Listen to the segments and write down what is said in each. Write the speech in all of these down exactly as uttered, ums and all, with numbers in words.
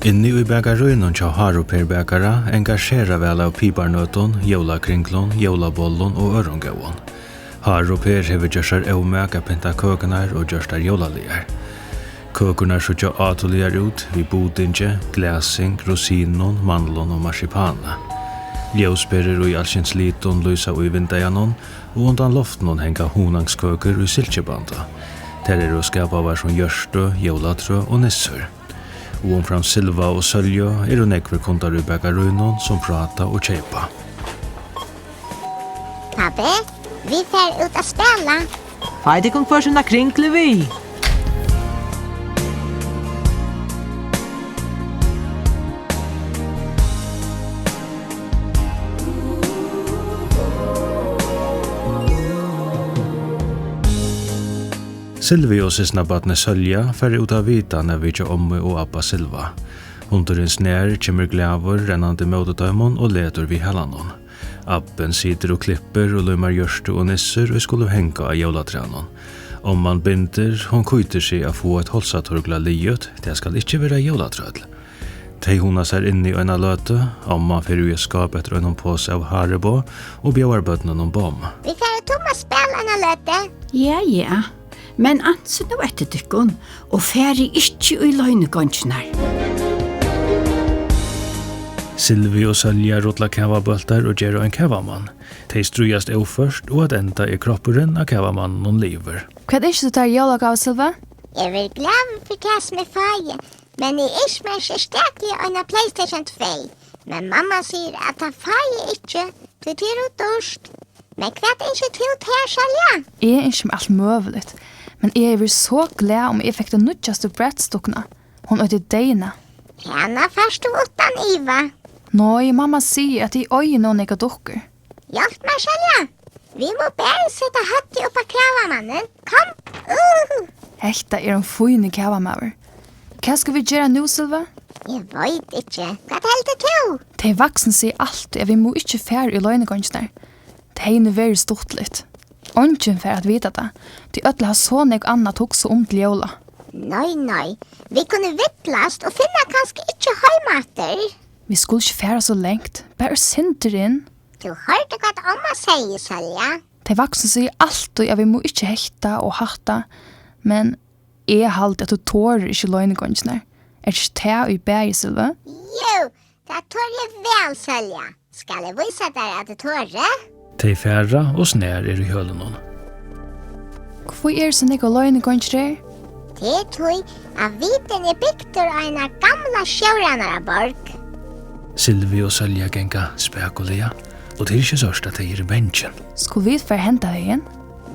Inni í bakarínum hjá Haru Per bakara engasjera væl av piparnøtum, jólakringlum, jólabollum og øðrum góðum. Haru Per hevur gjørt sær ómak at pynta køkurnar og gjørt tær jólaligar. Køkurnar síggja átuligar út við budingi, glasing, rosinum, mandlum og marsipani. Ljósperur í alskyns litum lýsa í vindeyganum, og undan loftinum hanga hunangskøkur í silkibandi. Tær eru skapaðar sum hjørtu, jólatrø og nissur. Og umframt Silva og Sólju eru nógvir kundar í bakarínum, sum práta og keypa. Pápi, vit fara út at spæla. Fáið tykkum hvør sína kringlu við. Silvi og systkinabarnið Sólja fara út at vita, nær vit hjá ommu og abba Silva. Hundurin Snar kemur glaður rennandi móti teimum og letur við halanum. Abbin situr og klippir og límar hjørtu og nissur, ið skulu hanga á jólatrænum. Omman bindur, hon kýtir seg at fáa eitt hálsaturriklæði liðugt, tað skal ikki vera jólatrøll. Tey hugna sær inni í eina løtu, omman fer í eitt skáp eftir einum posa av Haribo og bjóðar børnunum bomm. Vit fara út um at spæla eina løtu. Ja, ja. Men ansið nú eftir tykkum og farið ikki í loynigongirnar. Silvi og Sólja rulla kavabóltar og gera ein kavamann. Tey stríðast óført, og at enda er kroppurin á kavamanninum liðugur. Hvat ynskir tú tær í jólagávu, Silvi? Eg verði glaður fyri tað, sum eg fái, men eg ynski mær serstakliga eina PlayStation tvey. Men mamma sigur, at tað fái eg ikki, tí tað er ov dýrt. Men hvat ynskir tú tær, Sólja? Eg ynski mær alt møguligt, men eg hevði verið so glað, um eg fekk ta nýggjastu Bratz-dukkuna. Hon eitur Dana. Hana fært tú uttan iva. Nei, mamma sigur, at eg eigi nóg nógvar dukkur. Hjálp mær, Sólja. Vit mugu bæði seta høvdið upp á kavamannin. Kom. Uh. Hetta er ein fínur kavamaður. Hvat skulu vit gera nú, Silvi? Eg veit ikki. Hvat heldur tú? Tey vaksnu siga altíð, at vit mugu ikki fara í loynigongirnar. Tað hevði nú verið stuttligt. Eingin fær at vita tað, tí øll hava so nógv annað at hugsa um til jóla. Nei, nei. Vit kunnu villast og finna kanska ikki heim aftur. Vit skulu ikki fara so langt, bara eitt sindur inn. Tú hoyrdi, hvat omma segði, Sólja. Tey vaksnu siga altíð, at vit mugu ikki hetta og hatta, men eg haldi, at tú torir ikki loynigongirnar. Er ikki tað í bæði, Silvi? Jú, tað tori eg væl, Sólja. Skal eg vísa tær, at eg tori? Tey fara, og Snar er í hølunum. Hví eru so nógvar loynigongir her? Tað er tí, at vitin er bygdur á eina gamla sjórænaraborg. Silvi og Sólja ganga spakuliga, og tað er ikki sørt, at tey eru bangin. Skulu vit fara henda vegin?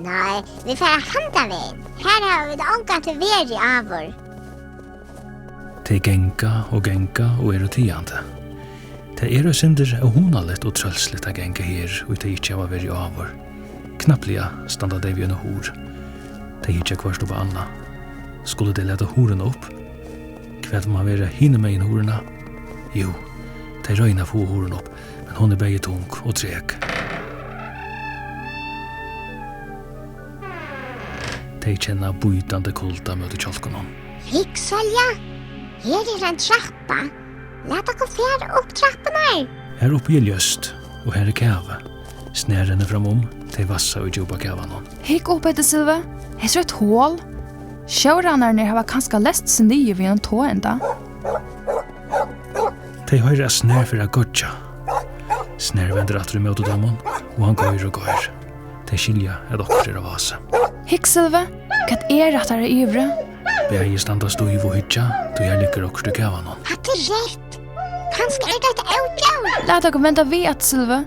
Nei, vit fara handan vegin. Her hava vit ongantíð verið áður. Tey ganga og ganga og eru tigandi. Tað er eitt sindur óhugnaligt og trølsligt at ganga her, ið tey ikki hava verið áður. Knappliga standa tey við eina hurð. Tey hyggja hvørt upp á annað. Skulu tey lata hurðina upp? Hvat man vera hinumegin hurðina? Jú, tey royna at fáa hurðina upp, men hon er bæði tung og trek. Tey kenna bítandi kulda móti kjálkunum. Hygg, Sólja, her er ein trappa. Lat okkum fara upp trappurnar. Her uppi er ljóst, og her er kavi. Snar rennur framum, tey vassa í djúpa kavanum. Hygg upp eftir, Silvi. Hetta er eitt hol. Sjórænararnir hava kanska leyst seg niður við einum togenda. Tey hoyra, at Snar fer at goyggja. Snar vendir aftur ímóti teimum, og hann goyr og goyr. Tey skilja, at okkurt er á vási. Hygg, Silvi, hvat er hatta har yviri? Bæði standa stív og hyggja, tí har liggur okkurt í kavanum. Hatta er rætt. Kanska er tað eitt ódjór. Lat okkum venda við aftur, Silvi.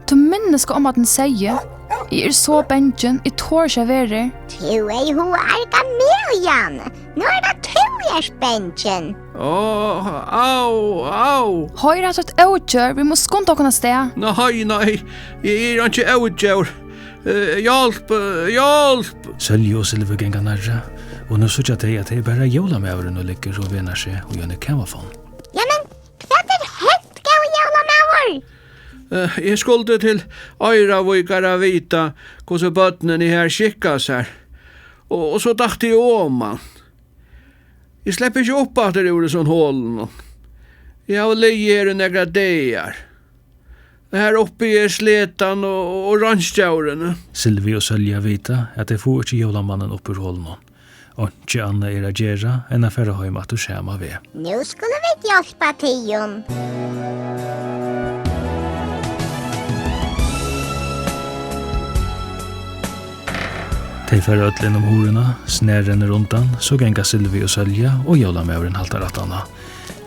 Tú minnist, hvat omma tín segði? Eg eri so bangin, eg tori ikki at vera her. Tú hevði hug at arga meg, Jan. Nú er tað tú, ið ert bangin. Áh, au, au. Hoyr, hatta er eitt ódjór, vit mugu skunda okkum avstað. Nei, nei, eg eri einki ódjór. Eh, hjálp, eh, hjálp. Sólja og Silvi ganga nærri, og nú síggja tey, at tað er bara jólamaðurin, ið liggur og venar seg í eini kavafonn. Jamen, hvat er hent, góði jólamaður? Eh, eg skuldi til Oyravíkar at vita, hvussu børnini har skikka sær. Og, og so datt eg oman. Eg sleppi ikki upp aftur úr hesum holinum. Eg havi ligið her í nakrar dagar. Her uppi er sletan og, og reinstjórin. Silvi og Sólja vita, at tey fáa ikki jólamannin upp úr holinum. Einki annað er at gera enn at fara heim aftur sama veg. Nú skulu vit hjálpa tygum. Tey fara øll inn um hurðina, Snar rennur undan, so ganga Silvi og Sólja og jólamaðurin haltar aftaná.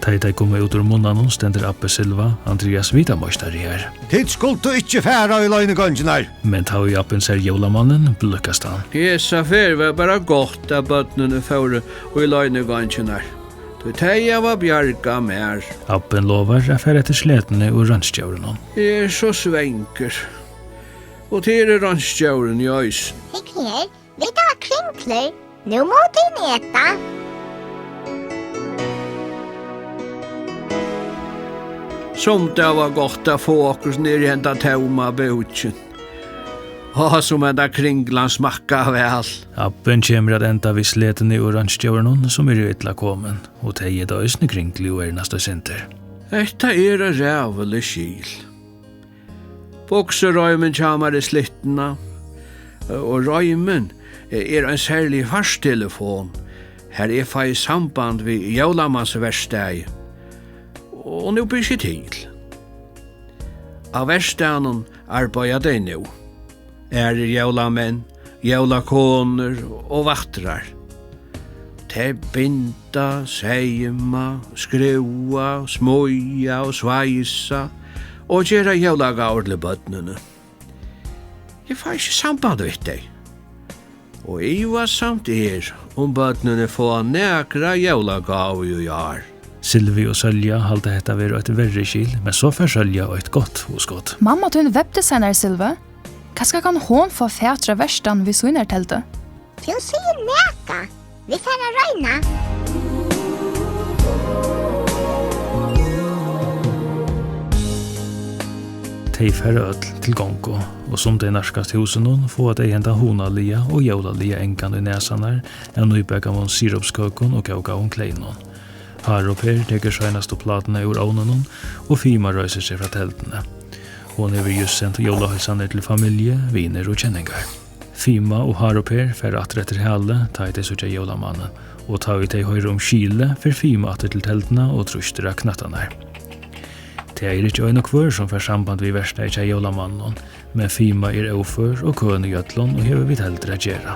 Tá ið tey koma út úr munnanum, stendur abbi Silva, Andrias vitameistari, har. Tit skuldu ikki fara í loynigongirnar. Men tá ið abbin sær jólamannin, blíðkast hann. Hesa ferð var bara gott, at børnini fóru í loynigongirnar, tí tey hava bjargað mær. Abbin lovar at fara eftir sletuni og reinstjórinum. Eg er so svangur, og tað er reinstjórin eisini. Hygg her, vit hava kringlur. Nú mugu tygum eta. Sum tað var gott at fáa okkurt niður í henda tóma búkin. Á, sum henda kringlan smakkar væl. Abbin kemur at enda við sletuni og reinstjórinum, sum eru illa komin, og tey eta eisini kringlu og ernast eitt sindur. Hetta er eitt ræðuligt skil. Buksureimin hjá mær er slitnað, og reimin er ein serlig fartelefon, har eg fái samband við jólamansverkstaðið. Og nú ber ikki til. Á verkstaðnum arbeiða tey nú. Aðrir jólamenn, jólakonur og vættrar. Tey binda, seyma, skrúva, smíða og sveisa og gera jólagávur til børnini. Eg fái ikki samband við tey. Og ivasamt er, um børnini fáa nakra jólagávu í ár. Silvi og Sólja halda hetta vera eitt verri skil, men so fær Sólja eitt gott hugskot. Mamma tín er webdesignari, Silvi. Kanska kann hon fáa fatur á verkstaðnum við síni teldu? Tú sigur nakað. Vit fara at royna. Tey fara øll til gongu, og sum tey nærkast húsinum, fáa tey henda hugnaliga og jólaliga angan í næsarnar av nýbakaðum siropskøkum og kókaðum kleinum. Haru Per tekur seinastu plátuna úr ovninum, og Fima reisir seg frá telduni. Hon hevur júst sent jólaheilsanir til familju, vinir og kenningar. Fima og Haru Per fara aftur eftir Hali, tá ið tey síggja jólamannin, og tá ið tey hoyra um skilið, fer Fima aftur til telduna og trýstir á knøttarnar. Tað er ikki ein og hvør, sum fær samband við verkstaðið hjá jólamanninum, men Fima er ófør og køn í øllum og hevur við heldur at gera.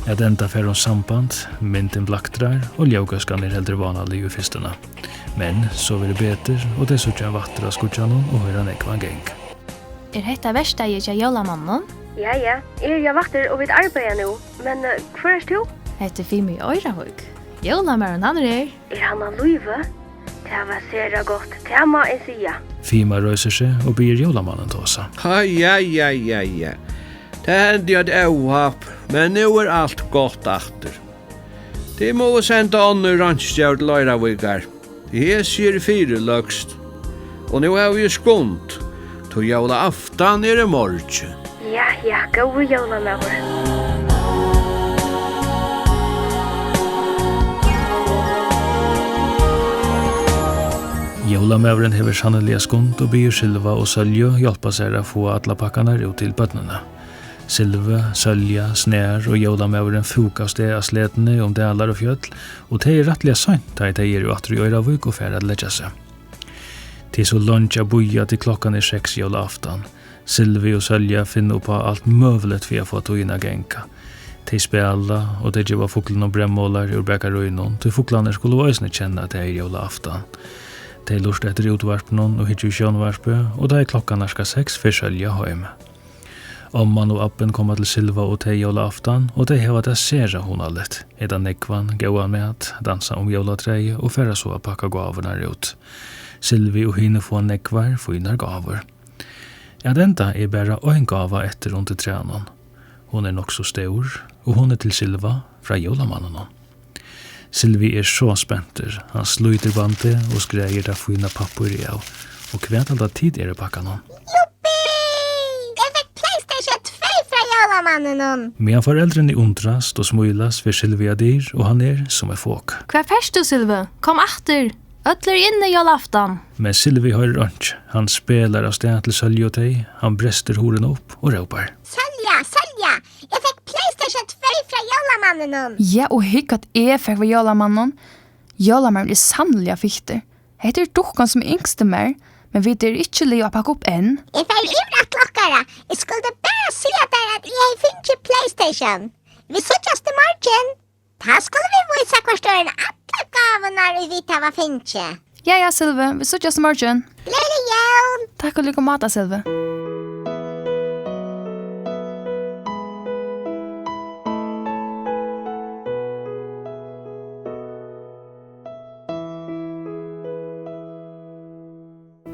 At enda fær hon samband, myndin blaktrar og ljóðgóðskan er heldur vánalig í fyrstuni. Men so verður betur, og tey síggja ein vattur á skíggjanum og hoyra nógvan gang. Er hetta verkstaðið hjá jólamanninum? Ja, ja, eg eri á vattur og vit arbeiða nú, men, eh, hvør ert tú? Hetta er Fima í Oyravík. Jólamaðurin, hann er her. Er hann á lívi? Tað var sera gott, tað má eg siga. Fima reisir seg og biður jólamannin tosa. Ai, ai, ai, ai, ai. Tað hendi eitt óhapp, men nú er alt gott aftur. Tit mugu senda onnur reinstjór til Oyravíkar. Hesi eru fyriløgst. Og nú havi eg skund, tí jólaaftan er í morgin. Ja, ja, góði jólamaður. Jólamaðurin hevur sanniliga skund og biður Silva og Sólju hjálpa sær at fáa allar pakkarnar út til børnini. Silvi, Sólja, Snar og jólamaðurin fúka av stað á sletuni um dalar og fjøll, og tað er rættiliga seint, tá ið tey eru aftur í Oyravík og fara at leggja seg. Tað er so leingi at bíða, til klokkan er seks jólaaftan. Silvi og Sólja finna upp á alt møguligt fyri at fáa tíðina at ganga. Tey spæla, og tey geva fuglunum breyðmolar úr bakarínum, tí fuglarnir skulu eisini kenna, at tað er jólaaftan. Tey lurta eftir útvarpinum og hyggja í sjónvarpið, og tá ið klokkan nærkar seks, fer Sólja heim. Omman og abbin koma til Silva og tey jólaaftan, og tey hava tað sera hugnaligt, eta nógvan, góðan mat, dansa um jólatræið og fara so at pakka gávurnar út. Silvi og hini fáa nógvar, fínar gávur. At enda er bara ein gáva eftir undir trænum. Hon er nokk so stór, og hon er til Silva frá jólamanninum. Silvi er so spentur, hann slítur bandið og skræðir tað fína pappírið av. Og hvat halda tit er í pakkanum? Juppi! Eg fekk PlayStation tvey frá jólamanninum! Meðan foreldrini undrast og smílast, fer Silvi á dyr, og hann er sum eitt fok. Hvar fert tú, Silvi? Kom aftur! Øll eru inni jólaaftan. Men Silvi hoyrir einki. Hann spelar av stað til Sólju og tey. Hann brestir hurðina upp og rópar: Sólja, Sólja, eg fekk PlayStation tvey frá jólamanninum. Ja, og hygg, at eg fekk frá jólamanninum. Jólamaðurin er sanniliga fittur. Hetta er dukkan, sum er yngst í mær, men vit eru ikki liðug at pakka upp enn. Eg fari yvir at klokkara. Eg skuldi bara siga tær, at eg hevði fingið PlayStation. Vit síggjast í morgin. Tá skulu vit vísa hvørt øðrum allar gávurnar, ið vit hava fingið. Ja, ja, Silvi, vit síggjast í morgin. Gleðilig jól! Takk í líka máta, Silvi.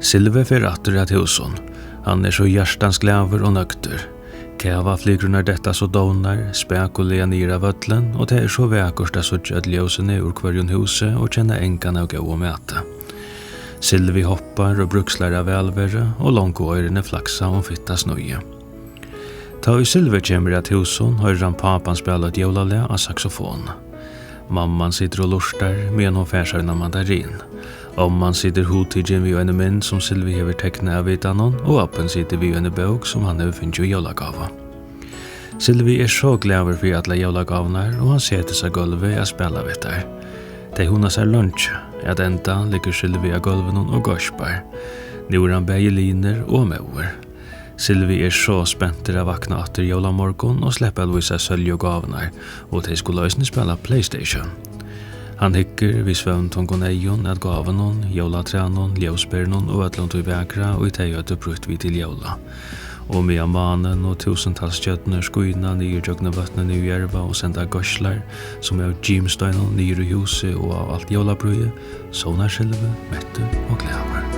Silvi fer aftur at húsum. Hann er so hjartans glaður og nøgdur. Kavaflykrurnar detta so dovnar spakuliga niður á vøllin, og tað er so vakurt at síggja øll ljósini úr hvørjum húsi og kenna angan av góðum mati. Silvi hoppar og bríkslar av vælveru, og longu oyruni flaksa um fitta snøggi. Tá ið Silvi kemur at húsum, hoyrir hann pápan spæla eitt jólalag á saksofon. Mamman situr og lurtar, meðan hon fær sær eina mandarin. Omman situr hugtikin við eini mynd, sum Silvi hevur teknað av vitanum, og abbin situr við eini bók, sum hann hevur fingið í jólagávu. Silvi er so glaður fyri allar jólagávurnar, og hann setir seg á gólvið at spæla við tær. Tey hugna sær leingi. At enda liggur Silvi á gólvinum og geispar. Nú er hann bæði linur og móður. Silvi er so spentur at vakna aftur jólamorgun og sleppa at vísa Sólju gávurnar, og tey skulu eisini spæla PlayStation. Hann hyggur við svøvntungum eygum at gávunum, jólatrænum, ljósperunum og øllum tí vakra, ið tey høvdu prýtt við til jóla. Og meðan mánin og túsundtals stjørnur skína niður gjøgnum vøtnini í Jørva og senda geislar, sum av gimsteinum niður í húsið og á alt jólaprýði, sovnar Silvi mettur og glaður.